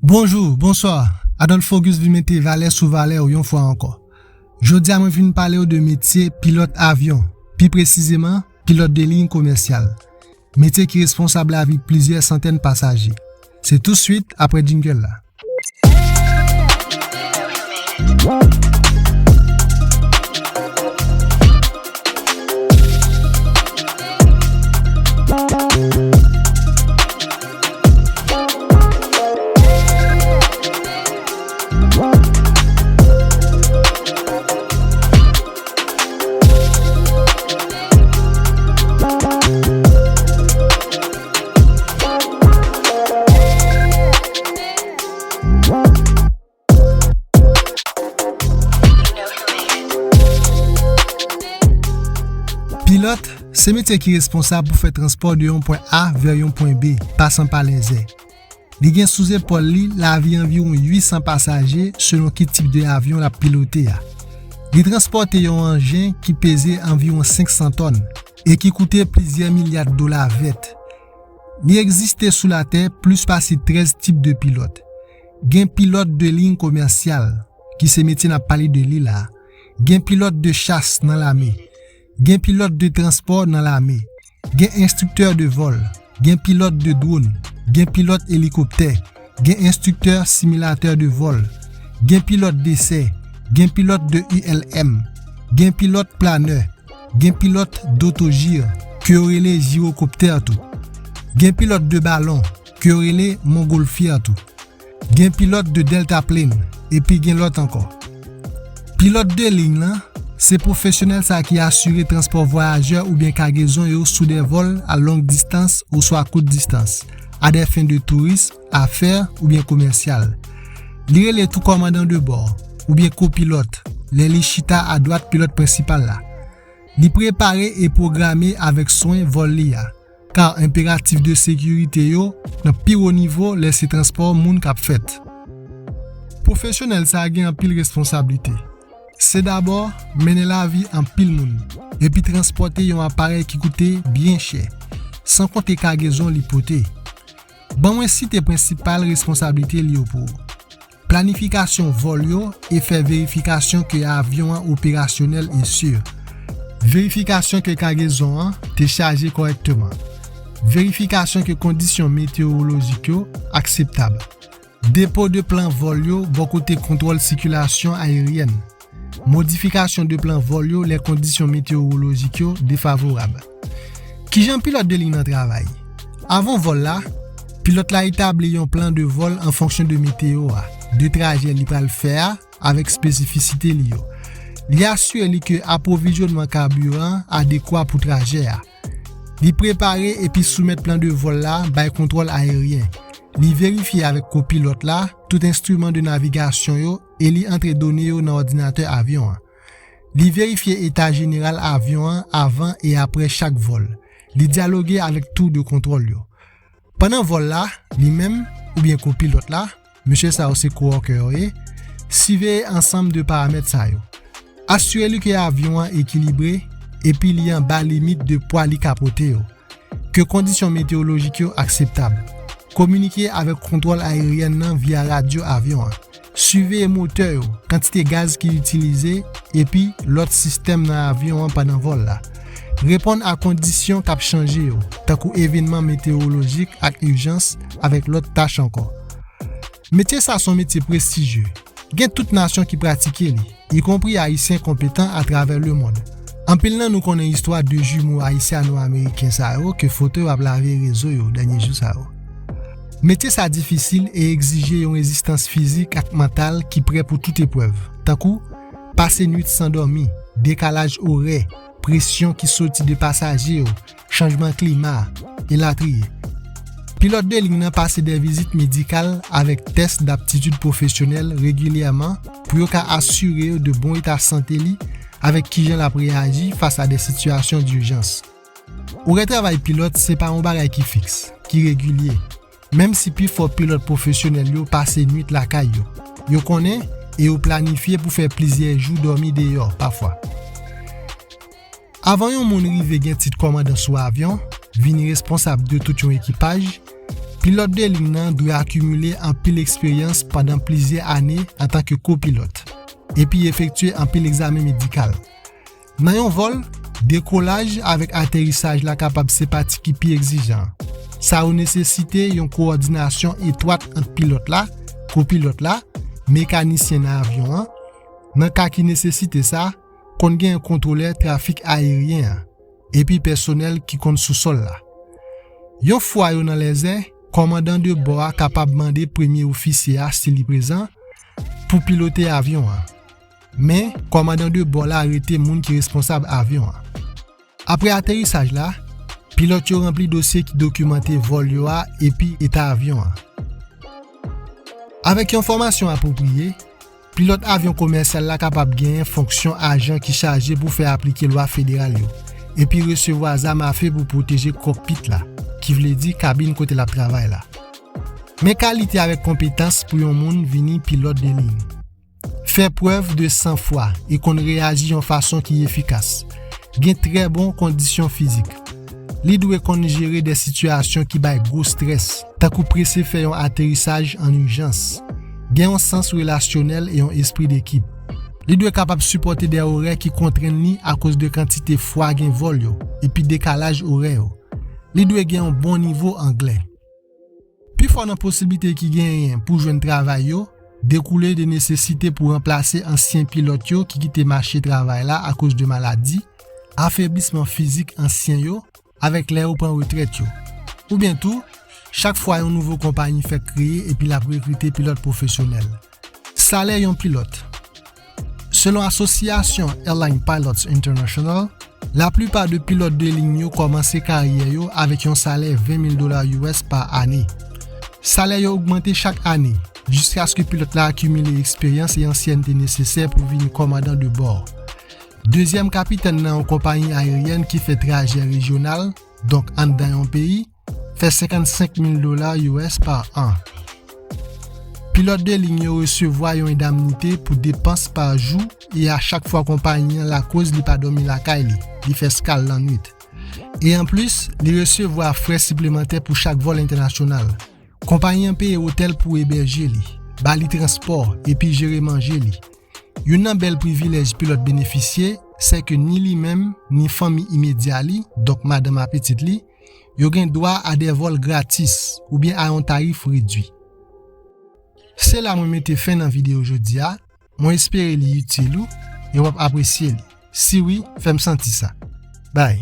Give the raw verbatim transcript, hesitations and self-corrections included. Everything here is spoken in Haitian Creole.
Bonjou, bonswa. Adolphe Auguste vin mete valè sou valè w yon fwa ankò. Jodi a, mwen vin pale w de metye pilòt avyon, pi presizeman, pilòt de liy komèsyal. Metye ki responsab lavi plizyè santèn pasaje. Se touswit apre jingle la. Pilòt se metye ki responsab pou fè transpò de yon pwen A vè yon pwen B, pasan pa lèzè. Li gen sou zepòl li lavi anviwon uit san pasaje selon ki tip de avyon l ap pilote a. Li transpòte yon anjen ki peze anviwon senk san tòn e ki koute plizyè milya dola vèt. Li egziste sou latè plis pase trèz tip de pilòt. Gen pilòt de liy komèsyal, ki se metye n ap pale de li la. Gen pilòt de chas nan lame. Gen pilòt de transpò nan lame. Gen enstriktè de vòl. Gen pilòt de dwòn. Gen pilòt elikoptè. Gen enstriktè similatè de vòl. Gen pilòt desè. Gen pilòt de U L M. Gen pilòt planè. Gen pilòt dotojir, ke yo rele jirokoptè tou. Gen pilòt de balon, ke yo rele mongolfyè tou. Gen pilòt de dèltaplane, epi gen lòt ankò. Pilòt de liy lan, se pwofesyonèl sa ki asire transpò vwayajè oubyen kagezon yo sou de vòl a long distans oswa kout distans, a de fen de touris, afè oubyen komèsyal. Li rele tou kòmandan de bò, oubyen kopilòt, lè li chita adwat pilòt prensipal la. Li prepare e pwograme avèk swen vòl li a, ka enperatif de sekirite yo nan pi wo nivo lè se transpò moun k ap fèt. Pwofesyonèl sa a gen anpil responsablite. Se dabò mennen lavi anpil moun, epi transpòte yon aparèy ki koute byen chè, san konte kagezon li pote. Ban mwen site prensipal responsablite li yo pou ou. Planifikasyon vòl yo e fè verifikasyon ke avyon an operasyonèl e si. Verifikasyon ke kagezon an te chaje kòrèkteman. Verifikasyon ke kondisyon metewowolojik yo akseptab. Depo de plan vòl yo bò kote kontwòl sikilasyon ayeryèn. Modifikasyon de plan vòl yo lè kondisyon metewowolojik yo defavorab. Kijan pilòt de liy nan travay? Avan vòl la, pilòt la etabli yon plan de vòl an fonksyon de meteo a, de trajè li pral fè a, avèk espesifisite li yo. Li asire li ke apwovizyònman kabiran an adekwa pou trajè a. Li prepare epi soumèt plan de vòl la bay kontwòl ayeryen. Li verifye avèk kopilòt la tout enstriman de navigasyon yo e li antre done yo nan òdinatè avyon an. Li verifye eta jeneral avyon an avan e apre chak vòl. Li dyaloge avèk tou de kontwòl yo. Pandan vòl la, li menm, oubyen kopilòt la, mesye sa yo se kowòkè yo ye, siveye ansanm de paramèt sa yo. Asire li ke avyon an ekilibre epi li anba limit de pwa li ka pote yo. Ke kondisyon metewolojik yo akseptab. Kominike avèk kontwòl ayeryèn nan via radyo avyon an. Siveye motè yo, kantite gaz ki itilize, epi lòt sistèm nan avyon an pandan vòl la. Reponn a kondisyon k ap chanje yo, tankou evènman metewolojik ak ijans, avèk lòt tach ankò. Metye sa se yon metye prestijye. Gen tout nasyon ki pratike li, ikonpri Ayisyen konpetan atravè lemonn. Anpil nan nou konnen istwa de jimo ayisyano-ameriken sa yo ke foto yo ap lave rezo yo dènye jou sa yo. Metye sa difisil e egzije yon rezistans fizik ak mantal ki prè pou tout eprèv, tankou pase nwit san dòmi, dekalaj orè, presyon ki soti de pasaje yo, chanjman klima, elatriye. Pilòt de liy nan pase de vizit medikal avèk tès daptitid pwofesyonèl regilyèman pou yo ka asire yo de bon eta sante li avèk kijan l ap reyaji fas a de sitiyasyon dijans. Orè travay pilòt se pa yon bagay ki fiks, ki regilye. Menm si pifò pilòt pwofesyonèl yo pase nwit lakay yo, yo konnen e yo planifye pou fè plizyè jou dòmi deyò pafwa. Avan yon moun rive gen tit kòmandan sou avyon, vini responsab de tout yon ekipaj, Pilòt de liy nan dwe akimile anpil eksperyans pandan plizyè ane antanke kopilòt, epi efektye anpil egzamen medikal. Nan yon vòl, dekolaj avèk aterisaj la kapab se pati ki pi egzijan an. Sa yo nesesite yon kowòdinasyon etwat ant pilòt la, kopilòt la, mekanisyen nan avyon an, nan ka ki nesesite sa, konn gen yon kontwolè trafik ayeryen an, epi pèsonèl ki konn sousòl la. Yon fwa yo nan lèzè, kòmandan de bò a kapab mande premye ofisye a, si li prezan, pou pilote avyon an. Men, kòmandan de bò la rete moun ki responsab avyon an. Apre aterisaj la, pilòt yo ranpli dosye ki dokimante vòl yo a epi eta avyon an. Avèk yon fòmasyon apwopriye, pilòt avyon komèsyal la kapab genyen fonksyon ajan ki chaje pou fè aplike lwa federal yo, epi resevwa zam afe pou pwoteje kòkpit la, ki vle di kabin kote l ap travay la. Men kalite avèk konpetans pou yon moun vini pilòt de liy. Fè prèv de sanfwa e konn reyaji yon fason ki efikas. Gen trè bon kondisyon fizik. Li dwe konn jere de sitiyasyon ki bay gwo strès, tankou prese fè yon aterisaj an ijans. Gen yon sans relasyonèl e yon espri dekip. Li dwe kapab sipòte de orè ki kontrenn li akoz de kantite fwa gen vòl yo, epi dekalaj orè yo. Li dwe gen yon bon nivo anglè. Pifò nan posiblite ki genyen pou jwenn travay yo dekoule de nesesite pou ranplase ansyen pilòt yo ki kite mache travay la akoz de maladi, afeblisman fizik ansyen yo, avèk lè yo pran retrèt yo. Oubyen tou, chak fwa yon nouvo konpayi fèk kreye epi l ap rekrite pilòt pwofesyonèl. Salè yon pilòt. Selon Asosyasyon Airline Pilots International, laplipa de pilòt de liy yo kòmanse karyè yo avèk yon salè ven mil dola U S pa ane. Salè yo ogmante chak ane, jiskaske pilòt la akimile eksperyans e ansyènte nesesè pou vini kòmandan de bò. Dezyèm kapitèn nan yon konpayi ayeryèn ki fè trajè rejyonal, donk anndan yon peyi, fè senkannsenk mil dola U S pa an. Pilòt de liy yo resevwa yon endamnite pou depans pa jou e a chak fwa konpayi an lakoz li pa dòmi lakay li, li fè skal lannwit. E anplis, li resevwa frè siplemantè pou chak vòl entènasyonal. Konpayi an peye otèl pou ebèje li, ba li transpò, epi jere manje li. Youn nan bèl privilèj pilòt benefisye, se ke ni li menm, ni fanmi imedya li, donk madanm a pitit li, yo gen dwa a de vòl gratis oubyen a yon tarif redwi. Se la mwen mete fen nan videyo jodi a. Mwen espere li itil ou e w ap apresye li. Si wi, fè m santi sa. Bay.